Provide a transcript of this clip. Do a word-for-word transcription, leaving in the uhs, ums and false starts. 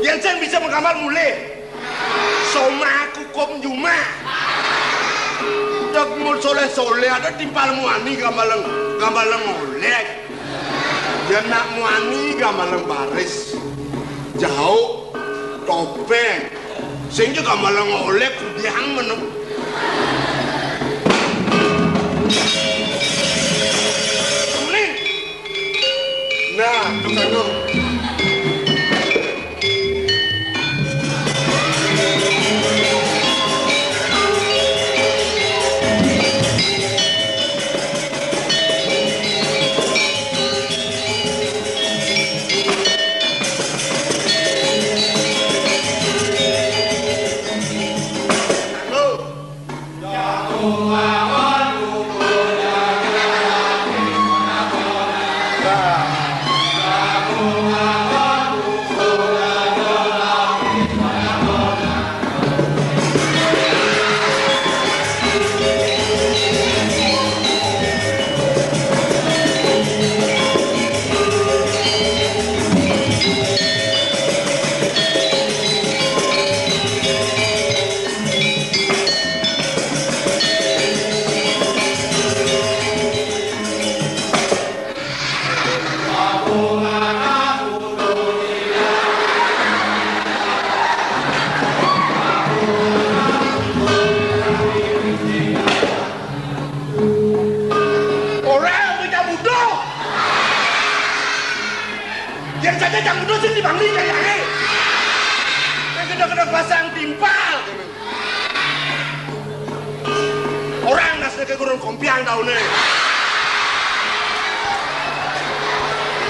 Yén sing bisa menggambar mulih. Somah kukup nyumah. Dek mun soleh-soleh ada timpal muani gambalang, gambalang oleh. Yén nak muani gambalang baris. Jauh, topeng. Sing juga gambalang oleh kudiang menep. Nah, tukang. Ora, kowe Cang Budo. Yén saja Cang Budo sing dibangli kayané. Nang gedhe-gedhe pasang timpal. Orang nas nek gurun kompiang daune.